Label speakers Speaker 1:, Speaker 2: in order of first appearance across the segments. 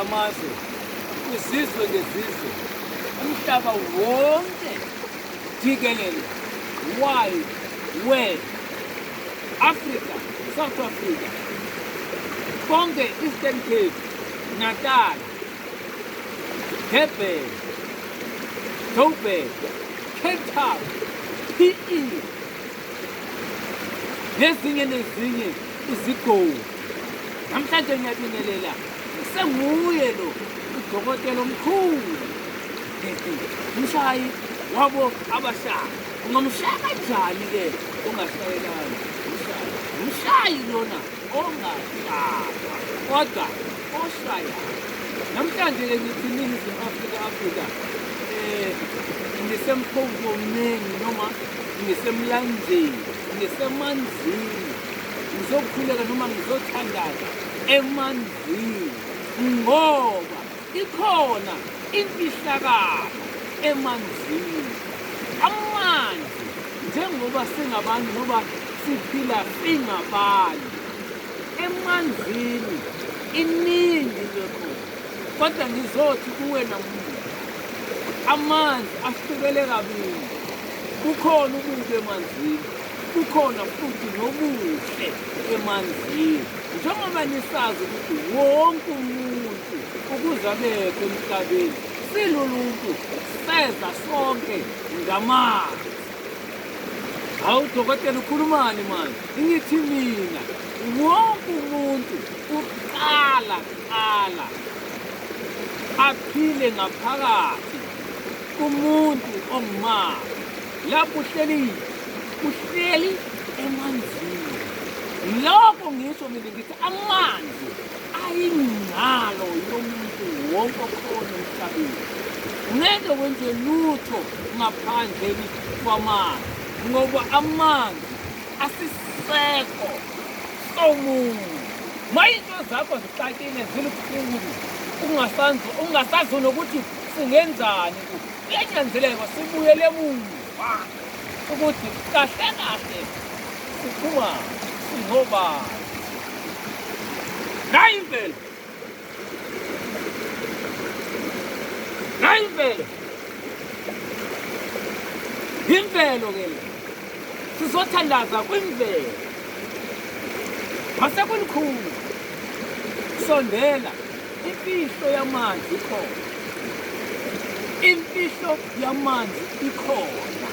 Speaker 1: ngamazwe, kwizizwe ngezizwe, umhlaba wonke jikelele, wide world, Africa, South Africa, konke Eastern Cape, Natal, Durban, Joburg, Cape Town, PE, nezinye nezinye izigodi. Namhlanje ngiyabingelela, senguye lo udokotela omkhulu, umshayi wabo abashayi. Ungamshaya kanjani-ke ongashayelani umshayi? Umshayi lona ongashaywa kodwa oshayayo. Namhlanje-ke ngithi Ningizimu Afrika, Afrika, ngisemphongomeni noma ngisemlanjeni, ngisemanzini, ngizokhuleka noma ngizothandaza emanzini, ngoba ikhona imfihlakalo emanzini. Amanzi, njengoba singabantu noma siphila singabantu emanzini, iningi into ekhona, kodwa ngizothi kuwe namuhla, amanzi ahlukele kabili. Kukhona ububi emanzini, kukhona futhi nobuhle emanzini. Njengoba nisazi ukuthi wonke umuntu ukuze abekho emhlabeni, siluluntu seza sonke ngamanzi. Hawu dokotela, ukhulumani manje? Ngithi mina wonke umuntu uqala qala aphile ngaphakathi kumuntu ongumama. Lapho uhleli, uhleli emanzini. Lokho ngisho mina ngithi amanzi ayingqalo yomuntu wonke okhona emhlabeni. Ngeke wenze lutho ngaphandle kwamanzi, ngoba amanzi asiseko somuntu. Ma into zakho zixakile, zilukhulu, ungasazi nokuthi singenzani, kuyanyanzeleka sibuyele emuva ukuthi kahle kahle siphuma singobani. Nayi imvelo, nayi imvelo, imvelo ke le. Sizothandaza kwimvelo, masekulikhulu, sondela. Imfihlo yamanzi ikhona, imfihlo yamanzi ikhona.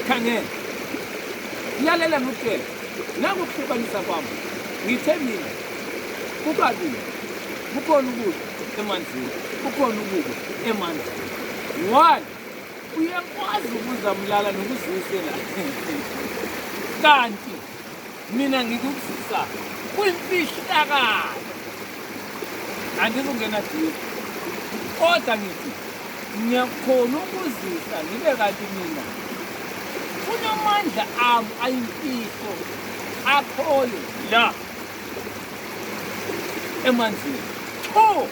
Speaker 1: Khangela, lalela ngikutshela, nangokuhlukanisa kwami ngithe mina kukabili, kukhona ubuhle emanzini, kukhona ububi emanzini. One, uyakwazi ukuzamlala nokuziyisela, kanti mina ngikuzisa kwimfihlakalo, andizungena deep, kodwa ngithi ngiyakhona ukuzisa ngibe kanti mina kunamandla ami ayimfihlo akhoyo la emanzini. Two,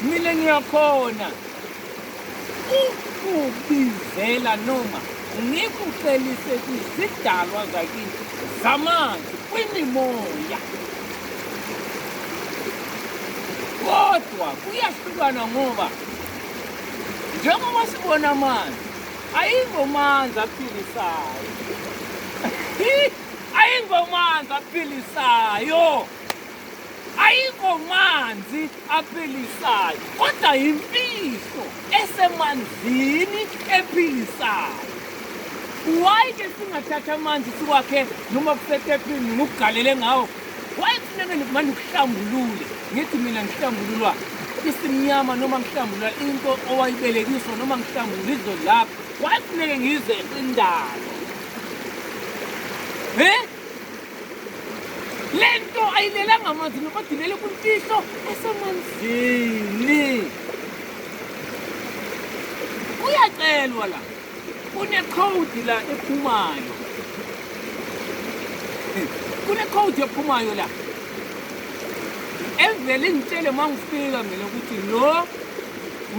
Speaker 1: mina ngiyakhona ukubizela noma ngikucelise kwizidalwa zakini zamanzi, kwimimoya, kodwa kuyahlukana, ngoba njengoba sibona amanzi, ayingomanzi aphilisayo, ayingomanzi aphilisayo, ayingomanzi aphilisayo, kodwa yimfihlo esemanzini ephilisayo. Why ke singathatha amanzi siwakhe noma kusetephini ngikugalele ngawo? Why kufuneke manje ukuhlambulule? Ngithi mina ngihlambululwa isimnyama noma ngihlambulula into owayibelekiswa noma ngihlambulula idlozi lakho. Why kufuneke ngize indalo? Le nto ayilelanga amanzini, kodwa ilele kwimfihlo esemanzini. Kuyacelwa la, kunekhodi la ephumayo, kunekhodi ephumayo la evele ingitshele uma ngifika mina ukuthi lo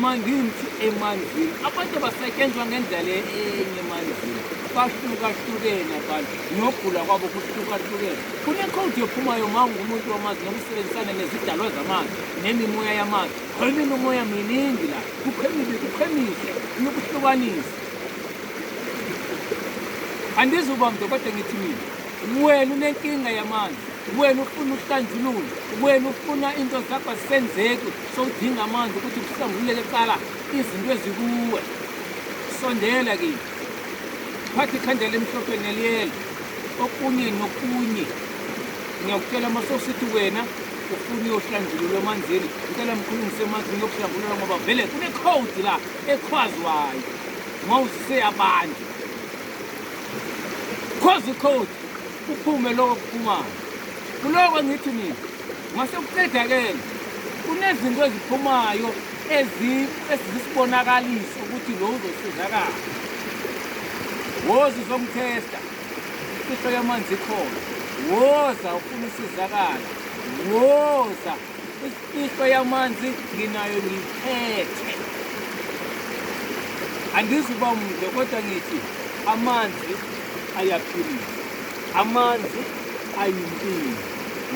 Speaker 1: mangithi emanzini. Abantu abasetshenzwa ngendlela enye emanzini. Bahlukahlukene abantu nokugula kwabo kuhlukahlukene. Kunekhodi ephumayo uma ungumuntu wamanzi noma usebenzisana nezidalwa zamanzi nemimoya yamanzi. Khona imimoya miningi la, kukho emibi, kukho emihle, iyokuhlukanisa. Andizuba mntu kodwa ngithi mina wena unenkinga yamanzi, wena ufuna uhlanjululwe, wena ufuna into zakho azisenzeki, sowudinga amanzi ukuthi kuhlambululeke kuqala izinto ezikuwe. Sondela kimi, phatha ikhandlela elimhlophe neliyela, okunye nokunye. Ngiyakutshela uma sewusithi wena ufuna uyohlanjululwa emanzini, ngicela mkhulu ngisemanzini ngiyokuhlambulula ngoba vele kunekhodi la ekhwazwayo mawuzise abantu. Khoza ikhodi kuphume lokho okuphumayo. Kuloko ngithi mina mase kuqedakele kunezinto eziphumayo ezisibonakaliso ukuthi lo uzosizakala. Woza uzongithesta, imfihlo yamanzi ikhona. Woza ufuna usizakala, woza imfihlo yamanzi nginayo ngiyiphethe. Andizuba mde kodwa ngithi amanzi ayaphilisa, amanzi ayimpilo.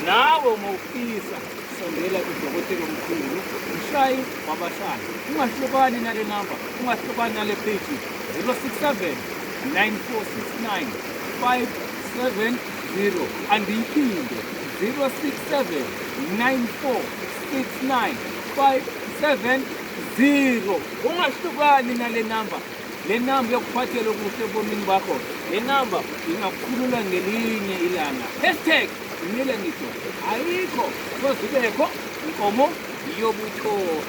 Speaker 1: Nawe uma ufisa sondela kudokotela omkhulu, mshayi wabashayi. Ungahlukani nale namba, ungahlukani nale page 067 9469 570. Andiyiphinde 067 9469 570. Ungahlukani nale namba. Le namba yokuphathela okuhle ebomini bakho. Le namba ingakukhulula ngelinye ilanga. Hashtag ngimile ngitho ayikho sozibekho inkomo yobuthole.